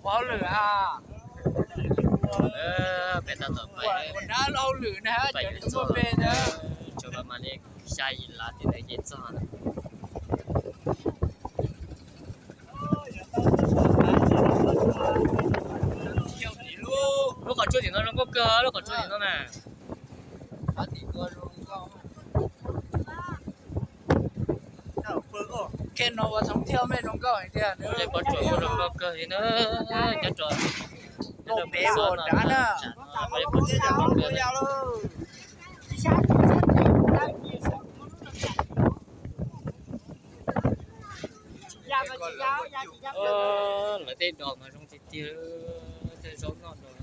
Ua hauj lwm a. Peb tab tom pais, ua dab hauj lwm na, cov tuaj pe na. Tsuas mas li xya yim lav tim ntawd ces txog na. Lub qhov tsua tim no zoo nkauj kawg, lub qhov tsua tim no na. Pov tsuas kuj zoo nkauj kawg li na, nyob rau, nyob rau peb ua dab na. Lawv tej dos mas zoo tiag tiag, tej zaub noj dos.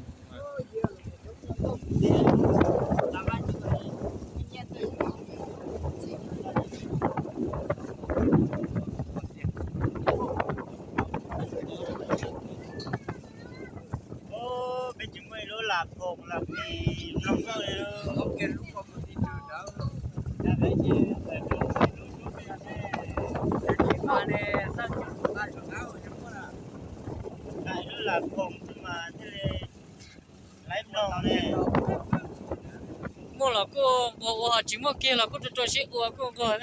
Peb tsis muaj ib lub lam khoom lam phim mloog nkauj li. Lub lam khoom xwb mas thiaj li laib mloog ne. Muaj los kuj nquag ua, ho tsis muaj kiag los kuj rua rua siab ua kuj nquag.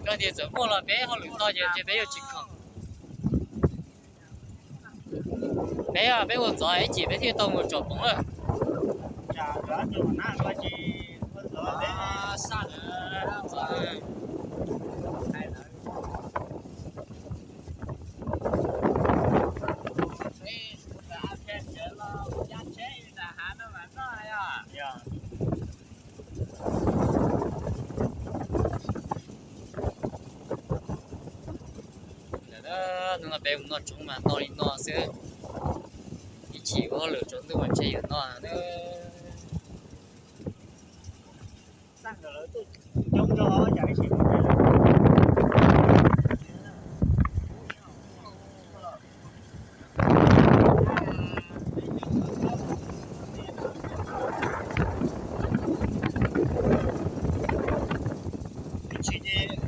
Koj tias txawm muaj los peb hauj lwm tag ces peb yuav tsis khoom. Peb, peb ua ntxov ib chim peb thiaj tau mus tsom poov lawm. Ntawm no peb mus noj tshoob mas noj li no xwb. Ib chim ua hauj lwm tsaus ntuj mas ntshe yuav noj na. Tsis,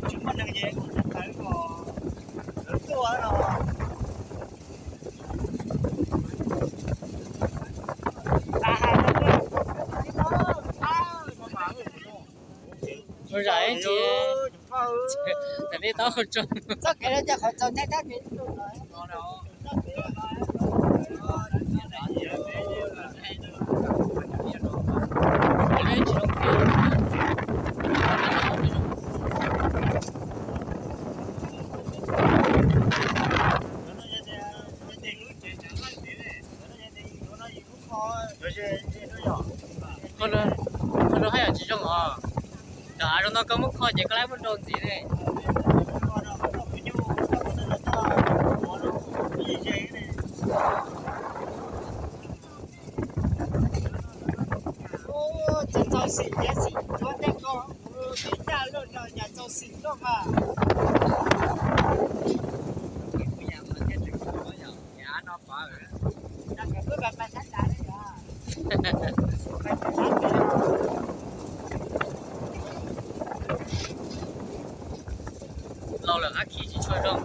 tsis muaj neeg ces kuv txawv kom lawv tuaj no. Ua zam ib ntsis, tam li tau tso. Txoj kev no ces qhov txaus ntshai tab sis Qhov no haj yam tsis zoo os. Cov av zoo no koj muab kho ces koj laib muab rau ntxiv ne. Cas txaus xim thiab xim tuav tej ko, tiv caj luaj no cas txaus xim tuaj mas. Laus lawm qab khis tsis tshua zoo.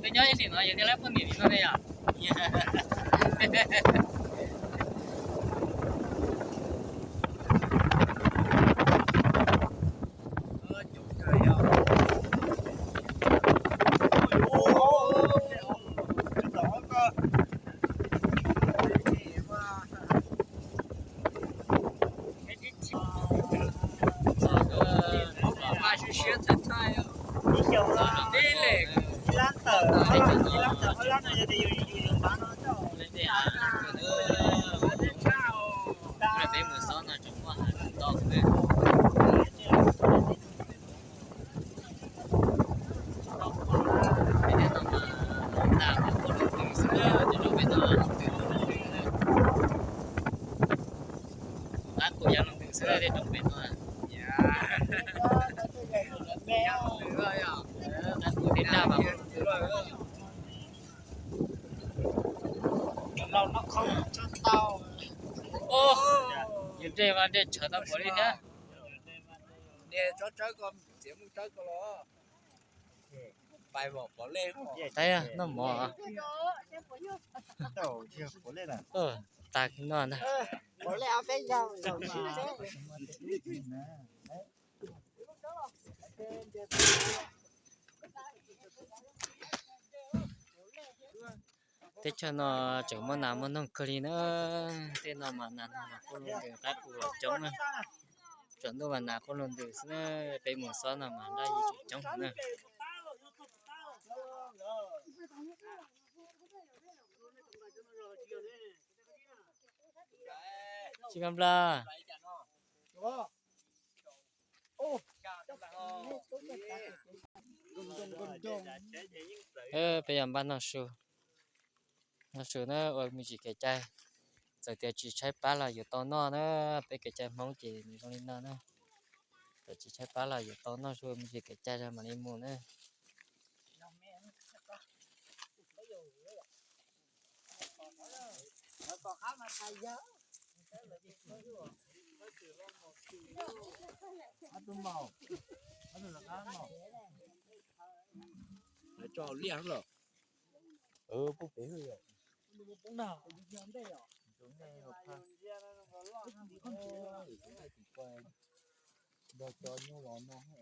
Peb nyob ib sim no yog thiaj laib poj niam li no ne yom. Peb mus txog no tseem muaj hais tau peb. Yus nreg mas nreg tshawv tau npaum li thiab. Noj mov. Tas no ntag. Teb chaws no tseem muaj nas muaj noog kawg li na. Tej no mas nas noog mas quaj luaj ntws, qaib qus los coob na. Tsaus ntuj mas nas quaj luaj ntws xwb na. Peb mus xob no mas dab tsi tseem coob na. Tsis kam npla. Peb yog npaj noj su, noj su na ua me ntsis kev cai. Txawm tias tsis tshaib plab los yuav tau noj na, peb kev cai Hmoob ces nws zoo li no na. Txawm tsis tshaib plab los yuav tau noj su, ua me ntsis kev cai mam li mus na. Lawv tso liaj lawm.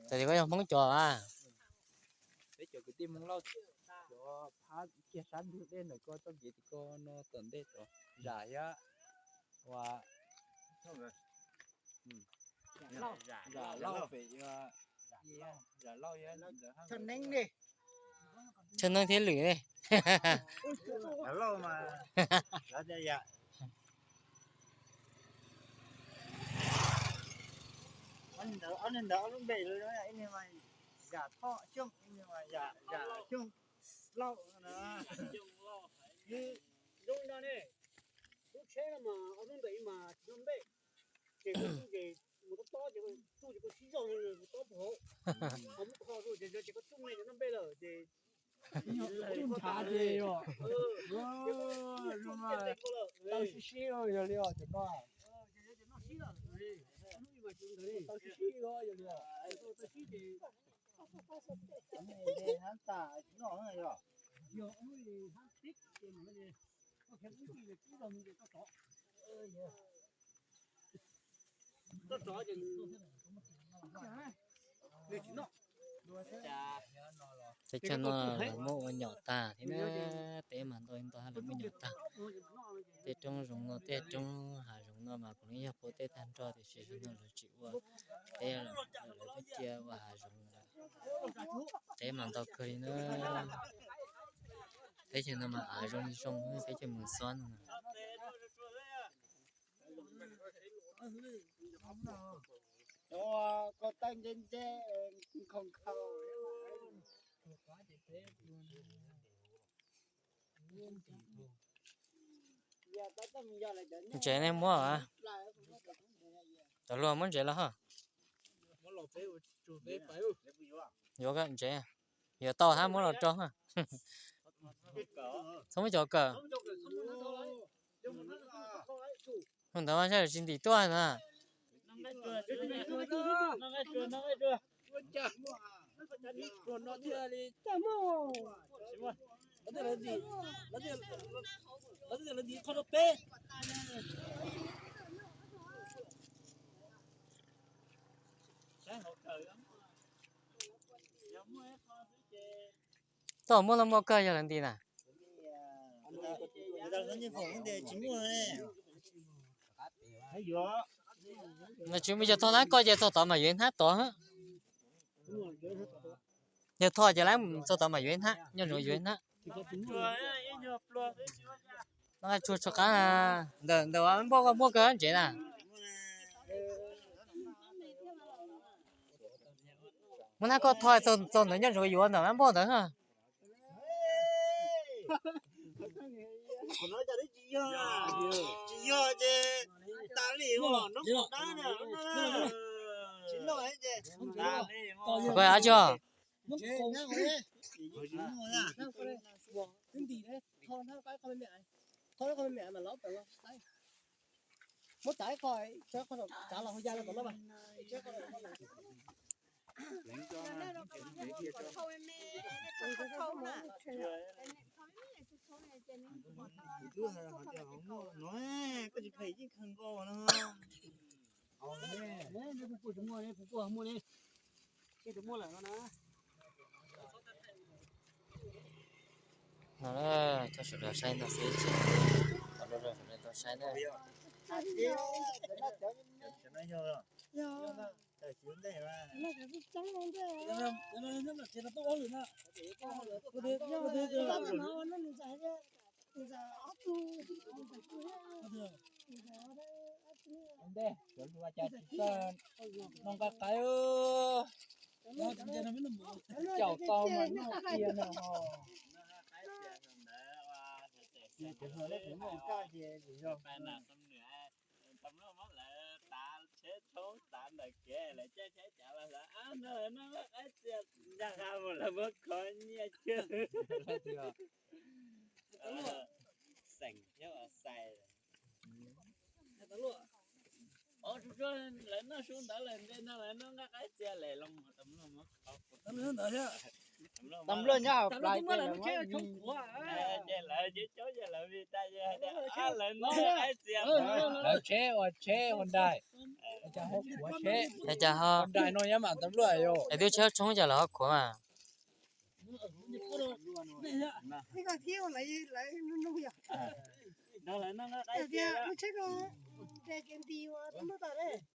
Ces koj yog Hmoob cov a? Peb cov kwv tij Hmoob Lauj, cov phab kiag sab ntug dej ntawm ko txoj kev tim ko no tom ntej tod, zam thiab ua Zam Lauj pem, Zam Lauj, Zam Lauj thiab Lwm ne. Zam Lauj mas lawv tias yam, ob niag ntawd ob lub npe, ib niag mas Zam Thoj Xyooj, ib niag mas Zam Xyooj Lauj no. Zoo li no ne, lub tsheb no mas ob lub ntawm ib mas tsis noj npej, ces koj tsuj ces mus tob tob ces koj tsuj ces koj sib zog mus tob puag hauv, ho muab kho rau ces ces koj tsuj me ces noj npej lawm ces tsuj ntshav ces yog, tau sib sib yog li os cov ko. Tau sib sib yog li os. Teb chaws no lawv muab ua nyom tag thiab na, teb mas ntau ntau lawv muab nyom tag. Tej roob zoov no, tej roob hav zoov no mas puav leej yog puab teb tag nrho tiam sis zaum no lawv tsis ua teb lawm, lawv cia ua hav zoov lawm. Teb mas ntau kawg li na. Teb chaws no mas hav zoo zoo, teb chaws Moos Xob no. Ntsev nej muab, cov luag muab ntsev los ho. Yuav ntsev, yuav tau hab muab los rau. Txhob muab cov kawm. Ntawd mas saib tsis ntim tuaj na. Tau muaj los muaj kawg yog lawv ntim na. Nws tsis muaj cov thoj nab ko ces txog tod mas yuav ib hnab tod. Yog thoj ces lawv txog tod mas yuav ib hnab, nyob zoo yuav ib hnab. Noj nqaij tshuaj tshuaj qab, ntawm ntawm npoj koj muaj kawg ntsev na. Muab hnab koj thoj txog ntawd nyob zoo yuav ntawm npoj ntawd. Tsis yog ces tas li, tsis noj ces. Koj av tso. Qhov me me mas laub tawm los. Muab tsav ib qho, tsav los hauv ya no tom no mas. Kuv twb hais tias ho muaj no, koj tsis phem yeej khaws nkaus no. No na, thaij sawv daws saib ntau xwb ces, tau saib na. Ntej cov hluas cas tsis txawj noj nqaij qaib, caum tau mas noj kiag no ho. Tus hluas no kuv noj kaj ces yog Tus hluas muab lawv tav tsheb tshoob tav ntawm kev, lawv caij tsheb cav los lawv ab no lawv noj nqaij qaib txias ncaj qha mus lawv muab khov nyiaj cwg. Xeem thiab xais. Ov, lawv noj su ntawd lawm ntshe no lawv noj nqaij qaib txias lawm los mus. Tab luaj nyob hauv plawv ces lawv muab ib, ces lawv coob coob ces lawv vim tas ces hais tias lawv noj nqaij qaib txias. Lawv tsheb ua tsheb Hyundai, cas ho khuav tsheb, cas ho Hyundai no nyob mas tab luaj yom. Es twb tsheb tshoob cas lawv ho khuav mas. Ib ko thiab lawv, lawv nug yom. Lub tsheb ko, kev nti ua muab tas.